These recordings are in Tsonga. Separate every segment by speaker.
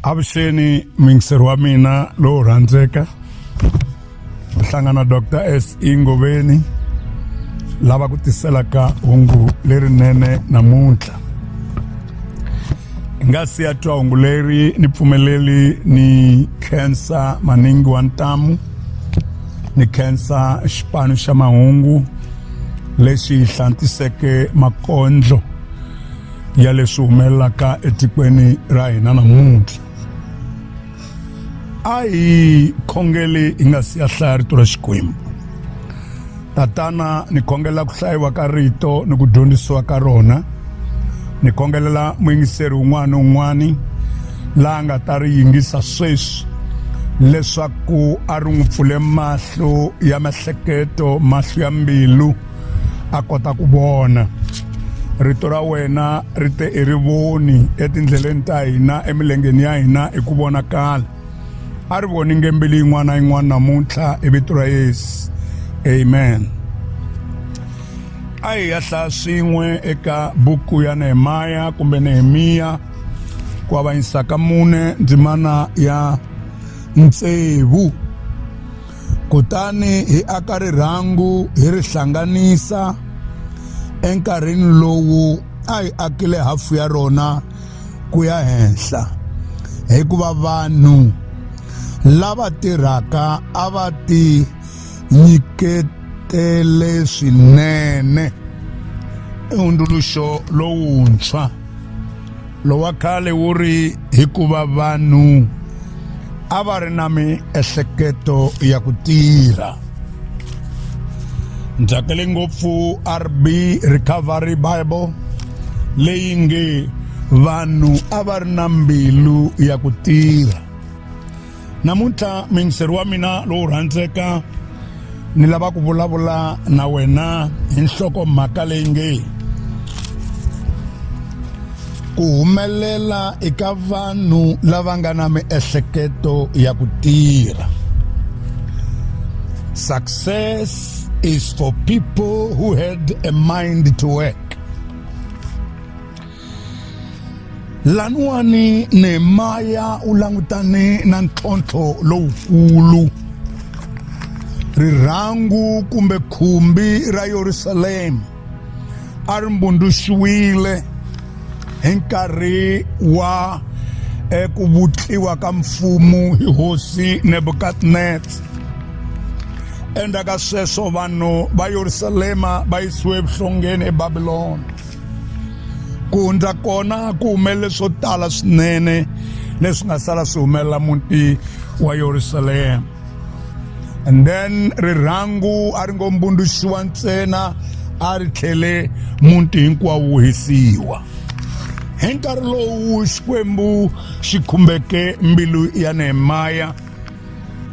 Speaker 1: Avuxeni muyingiseri wa mina lowo rhandzeka u hlangana Dr S E Ngoveni lava ku tiselaka hungu lerinene namuntlha hi nga siya twa hungu leri ni pfumeleli ni khensa maningi wa ntamu ni khensa xipano xa mahungu lexi hlantiseke makondlo ya leswi humelelaka etikweni ra hina namuntlha a hi khongeli hi nga si ya hlaya rito ra xikwembu tatana ni khongelela ku hlayiwa ka rito ni ku dyondzisiwa ka rona ni khongelela muyingiseri un'wana ni un'wana laha nga ta ri yingisa sweswi leswaku a ri n'wi pfule mahlo ya miehleketo mahlo ya mbilu a kota ku vona rito ra wena ri te i ri voni etindleleni ta hina emilengeni ya hina i ku vonakala a ri voninge mbilu yin'wana na yin'wana namuntlha hi vito ra yesu amen a hi ya hlaya swin'we eka buku ya nehemaya kumbe nehemiya ku avanyisa ka mune ndzimana ya tsevu Kutani hi aka rirhangu hi ri hlanganisa enkarhini lowu a hi akile hafu ya rona ku ya henhla hikuva vanhu lava tirhaka a va ti nyiketele swinene i hundzuluxo lowuntshwa lowa khale wu ri hikuva vanhu a va ri na miehleketo ya ku tirha ndzhakele ngopfu rb recovery bible leyi nge vanhu a va ri na mbilu ya ku tirha namuntlha muyingiseri wa mina lowu rhandzeka ni lava ku vulavula na wena hi nhlokomhaka leyi nge ku humelela eka vanhu lava nga na miehleketo ya ku tirha success is for people who had a mind to work Laniwani Nehemaya u langutane na ntlhontlho lowukulu rirhangu kumbe khumbi ra Yerusalema a ri mbunduxiwile hi nkarhi wa ku vutliwa ka mfumo hi hosi Nebukadnetsa endzhaku ka sweswo vanhu va Yerusalema va yisiwe evuhlongeni eBabilona ku hundza kona ku humelele swo tala swinene leswi nga sala swi humelela muti wa Yerusalema and then rirhangu a ri ngo mbunduxiwa ntsena a ri tlhele muti hinkwawo wu hisiwa hi nkarhi lowu xikwembu xi khumbeke mbilu ya Nehemaya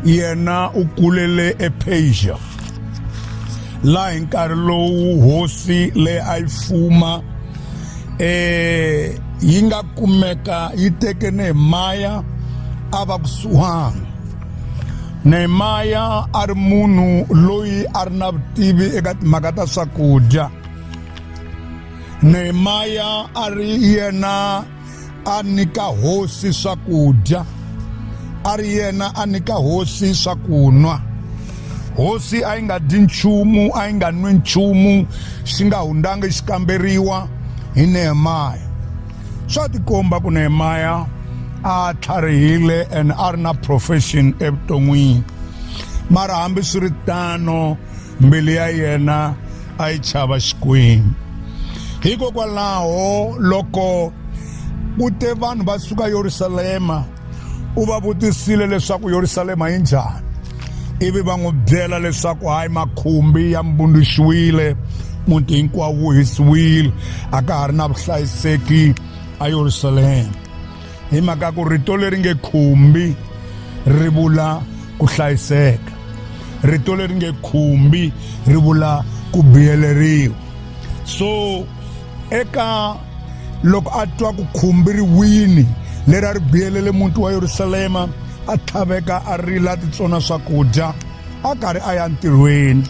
Speaker 1: yena u kulele ePersia laha hi nkarhi lowu hosi leyi a yi fuma eh yi nga kumeka yi teke Nehemaya a va kusuhani Nehemaya a ri munhu loyi a ri na vutivi eka timhaka ta swakudya Nehemaya a ri yena a nyika hosi swakudya a ri yena a nyika hosi swakunwa hosi a yi nga dyi nchumu a yi nga nwi nchumu xi nga hundzangi xi kamberiwa hi Nehemaya swa tikomba ku Nehemaya a tlharihile and a ri na profession evuton'wini mara hambiswiritano mbilu ya yena a yi chava xikwembu hikokwalaho loko ku te vanhu va suka yerusalema u va vutisile leswaku yerusalema yi njhani ivi va n'wi byela leswaku hayi makhumbi ya mbunduxiwile muti hinkwawo wu hisiwile a ka ha ri na vuhlayiseki a yerusalema hi mhaka ku rito leri nge khumbi ri vula ku hlayiseka rito leri nge khumbi ri vula ku biyeleriwa so eka loko a twa ku khumbi ri wini leri a ri biyelele muti wa yerusalema a tlhaveka a rila titsona swakudya a karhi a ya ntirhweni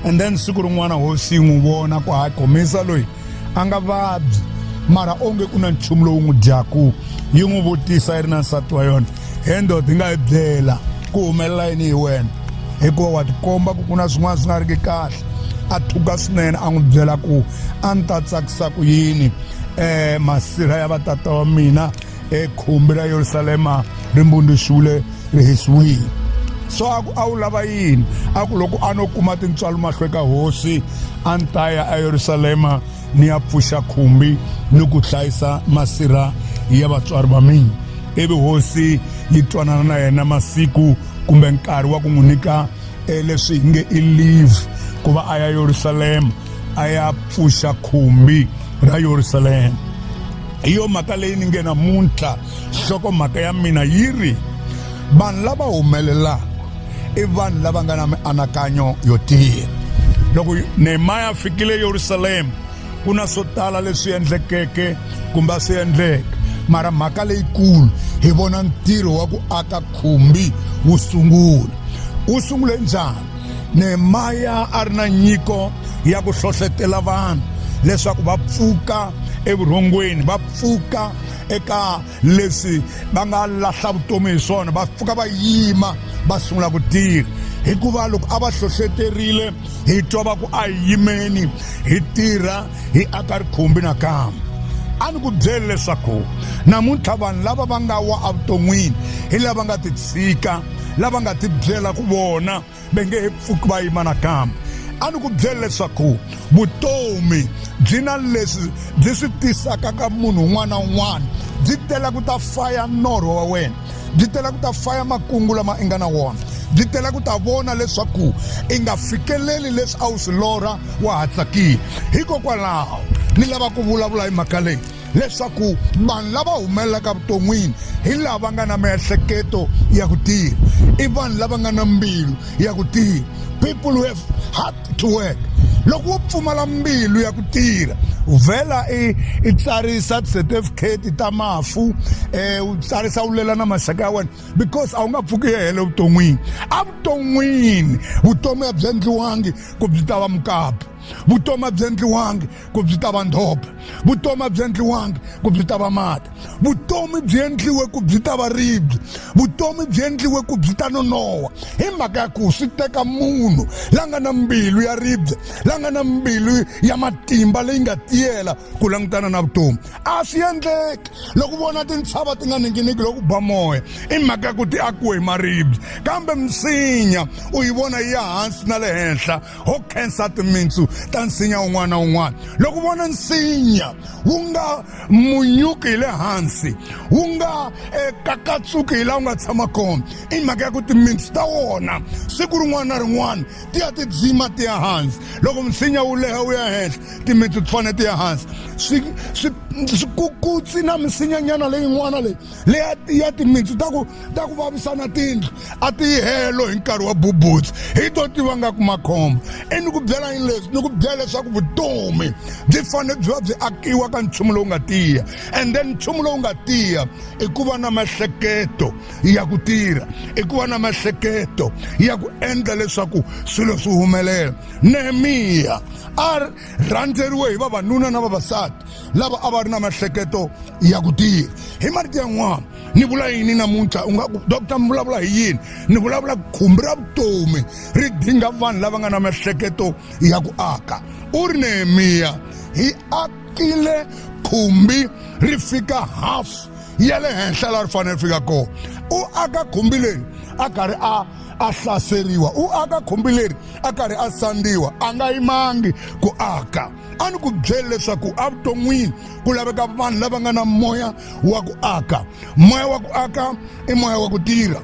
Speaker 1: and then siku rin'wana hosi yi n'wi vona ku hayi khomisa loyi a nga vabyi Mara onge ku na nchumu lowu n'wi dyaku. Yi n'wi vutisa yi ri na nsati wa yona, he ndoda, yi nga hi byela ku humelela yini hi wena, hikuva wa tikomba ku ku na swin'wana swi nga riki kahle. A thuka swinene, a n'wi byela ku a ni ta tsakisa ku yini masirha ya vatata wa mina, e khumbi ra Yerusalema ri mbunduxiwile, ri hisiwile. So a ku a wu lava yini? A ku loko a no kuma tintswalo mahlo eka hosi, a ni ta ya eYerusalema ni ya pfuxa khumbi ni ku hlayisa masirha ya vatswari va mina. Ivi hosi yi twanana na yena masiku kumbe nkarhi wa ku n'wi nyika leswi hi nge i leave ku va a ya Yerusalema a ya pfuxa khumbi ra Yerusalema. Hi yo mhaka leyi ni nge namuntlha nhlokomhaka ya mina yi ri, vanhu lava humelelaka i vanhu lava nga na mianakanyo yo tiya. Loko Nehemiya a fikile Yerusalema, ku na swo tala leswi endlekeke kumbe a swi endleke, mara mhaka leyikulu hi vona ntirho wa ku aka khumbi wu sungula. Wu sungule njhani? Nehemiya a ri na nyiko ya ku hlohletela vanhu leswaku va pfuka evurhongweni, va pfuka eka leswi va nga lahla vutomi hi swona, va pfuka va yima va sungula ku tirha. Hikuva loko a va hlohleterile, hi twa va ku a hi yimeni hi tirha hi aka rikhumbi nakambe. A ni ku byeli leswaku namuntlha vanhu lava va nga wa evuton'wini hi lava nga titshika, lava nga tibyela ku vona va nge he pfuki va yima nakambe. A ni ku byeli leswaku vutomi byi na leswi byi swi tisaka ka munhu un'wana na un'wana, byi tela ku ta faya norho wa wena, byi tela ku ta faya makungu lama i nga na wona, byi tela ku ta vona leswaku i nga fikeleli leswi a wu swi lorha wa ha tsakile. Hikokwalaho ni lava ku vulavula hi mhaka leyi, leswaku vanhu lava humelelaka vuton'wini hi lava nga na miehleketo ya ku tirha, i vanhu lava nga na mbilu ya ku tirha, people who have heart to work. Loko wo pfumala mbilu ya ku tirha, vhela i i tsarisa ti-certificate ta mafu, u tsarisa u lela na maxaka ya wena, because a wu nga pfuki hele vuton'wini. Evuton'wini vutomi a byi endliwangi ku byi ta va mukapu, vutomi a byi endliwangi ku byi ta va ndhope, vutomi a byi endliwangi ku byi ta va mati, vutomi byi endliwe ku byi ta va ribye, vutomi byi endliwe ku byi ta nonoha. Hi mhaka ya ku swi teka munhu la nga na mbilu ya ribye, la nga na mbilu ya matimba leyi nga tiyela ku langutana na vutomi. A swi endleki loko vona tintshava ti nga ninginiki loko ba moya, i mhaka ya ku ti akiwe hi maribye, kambe misinya u yi vona yi ya hansi na le henhla. Ho khensa timintsu ta nsinya wun'wana na wun'wana. Loko vona nsinya wu nga munyuki hi le hansi, wu nga kakatsuki hi laha wu nga tshama kona, i mhaka ya ku timintsu ta wona siku rin'wana na rin'wana ti ya ti dzima ti ya hansi. Loko misinya wu leha wu ya henhla, timintsu ti fanele ti ya hansi. Swikukutsi na misinyanyana leyin'wana leyi leya ya timintsu ta ku ta ku vavisana tindlu a ti yi helo hi nkarhi wa bubutsi, hi to tiva nga ku makhombo. I ni ku byela yini leswi? Ni ku byela leswaku vutomi byi fanele byi va byi akiwa ka nchumu lowu nga tiya, and then nchumu lowu nga tiya i ku va na miehleketo ya ku tirha, i ku va na miehleketo ya ku endla leswaku swilo swi humelela. Nehemiya a rhandzeriwe hi vavanuna na vavasati lava a va ri na miehleketo ya ku tirha. Hi marito yan'wana ni vula yini namuntlha? U nga ku, doctor, mi vulavula hi yini? Ni vulavula khumbi ra vutomi ri dinga vanhu lava nga na miehleketo ya ku aka. U ri Nehemiya hi akile khumbi ri fika half ya le henhla laha ri fanele ri fika kona. U aka khumbi leri a karhi a a hlaseriwa, u aka khumbi leri a karhi a sandziwa, a nga yimangi ku aka. A ni ku byeli leswaku evuton'wini ku laveka vanhu lava nga na moya wa ku aka. Moya wa ku aka i moya wa ku tirha.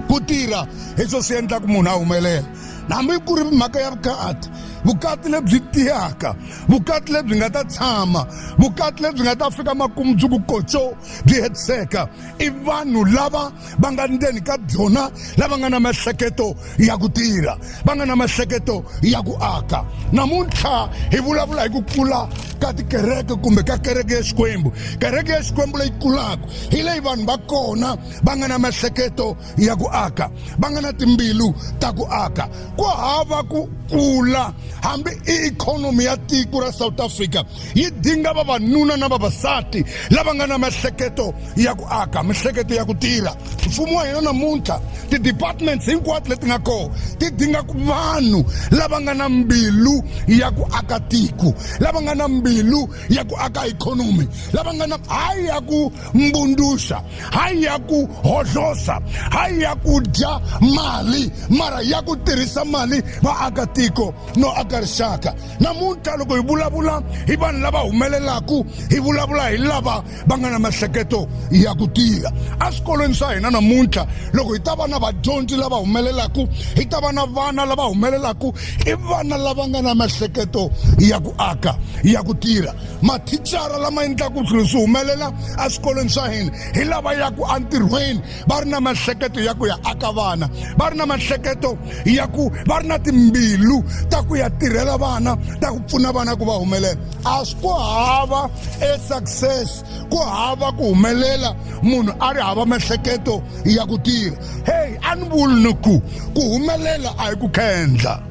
Speaker 1: Ku tirha hi swo swi endlaka munhu a humelela, hambi ku ri mhaka ya vukati, vukati lebyi tiyaka, vukati lebyi nga ta tshama, vukati lebyi nga ta fika makumu byi ku koco byi hetiseka, i vanhu lava va nga ndzeni ka byona lava nga na miehleketo ya ku tirha, va nga na miehleketo ya ku aka. Namuntlha hi vulavula hi ku kula ka tikereke kumbe ka kereke ya Xikwembu. Kereke ya Xikwembu leyi kulaka hi leyi vanhu va kona va nga na miehleketo ya ku aka, va nga na timbilu ta ku aka. Ku hava ku kula Hambi i ikhonomi ya tiko ra South Africa yi dinga vavanuna na vavasati lava nga na miehleketo ya ku aka, miehleketo ya ku tirha. Mfumo wa hina namuntlha, ti-departments hinkwato leti nga kona ti dinga ku vanhu lava nga na mbilu ya ku aka tiko, lava nga na mbilu ya ku aka ikhonomi, lava nga na hayi ya ku mbunduxa, hayi ya ku hohlosa, hayi ya ku dya mali, mara ya ku tirhisa mali va aka tiko no aka rixaka. Namuntlha loko hi vulavula hi vanhu lava humelelaku, hi vulavula hi lava va nga na miehleketo ya ku tirha. Eswikolweni swa hina namuntlha, loko hi ta va na vadyondzi lava humelelaku, hi ta va na vana lava humelelaku, i vana lava nga na miehleketo ya ku aka, ya ku tirha. Mathicara lama endlaka swilo swi humelela eswikolweni swa hina hi lava ya ku entirhweni va ri na miehleketo ya ku ya aka vana, va ri na miehleketo ya ku va ri na timbilu ta ku ya tirhela vana, ta ku pfuna vana ku va humelela. A swi ku hava e success, ku hava ku humelela munhu a ri hava miehleketo ya ku tirha. Hey, a ni vuli ni ku ku humelela a hi ku khendla,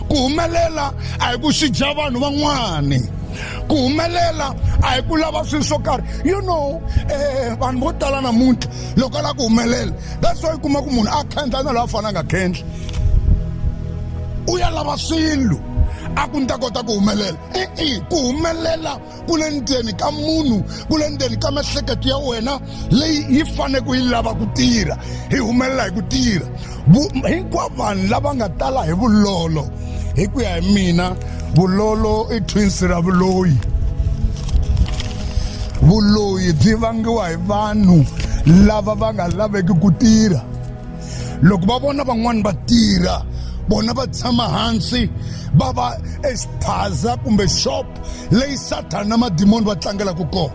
Speaker 1: ku humelela a hi ku xija vanhu van'wani, ku humelela a hi ku lava swilo swo karhi. You know, vanhu vo tala namuntlha loko a lava ku humelela, that's why u kuma ku munhu a khendla na loyi a fanele a nga khendli, u ya lava swilo a ku ni ta kota ku humelela. E-e, ku humelela ku le ndzeni ka munhu, ku le ndzeni ka miehleketo ya wena leyi yi fanele ku yi lava ku tirha. Hi humelela hi ku tirha. Hinkwavo vanhu lava nga tala hi vulolo, hi ku ya hi mina, vulolo i twins ra vuloyi. Vuloyi byi vangiwa hi vanhu lava va nga laveki ku tirha. Loko va vona van'wani va tirha, vona va tshama hansi, va va exiphaza kumbe shop leyi Sathana na madimoni va tlangelaka kona.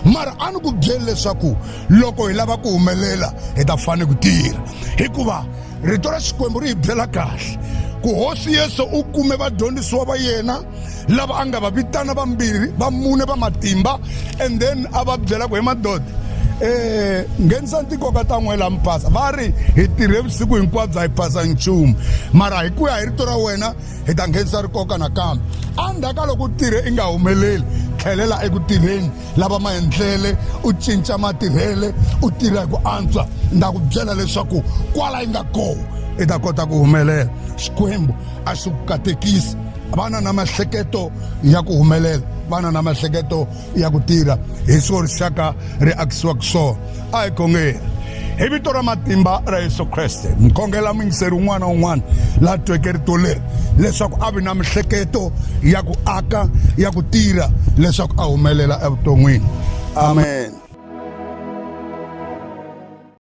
Speaker 1: Mara a ni ku byeli leswaku loko hi lava ku humelela hi ta fanele ku tirha, hikuva rito ra Xikwembu ri hi byela kahle ku Hosi Yesu u kume vadyondzisiwa va yena lava a nga va vitana vambirhi, va mune va matimba, and then a va byela ku, he madoda, nghenisa tikoka ta n'we la mi phasa. Va ri, hi tirhe vusiku hinkwabyo a hi phasa nchumu, mara hi ku ya hi rito ra wena hi ta nghenisa rikoka nakambe. Endzhaku ka loko u tirhe i nga humeleli, tlhelela eku tirheni, lava maendlele, u cinca matirhele, u tirha hi ku antswa. Ni ta ku byela leswaku kwala yi nga kona i ta kota ku humelela. Xikwembu a xi ku katekisi. Vana na miehleketo ya ku humelela, vana na miehleketo ya ku tirha. Hi swo rixaka ri akisiwaka swona. A hi khongeli hi vito ra matimba ra Yesu Kreste. Ni khongela muyingiseri un'wana na un'wana la tweke rito leri leswaku a vi na miehleketo ya ku aka, ya ku tirha, leswaku a humelela evuton'wini. Amen.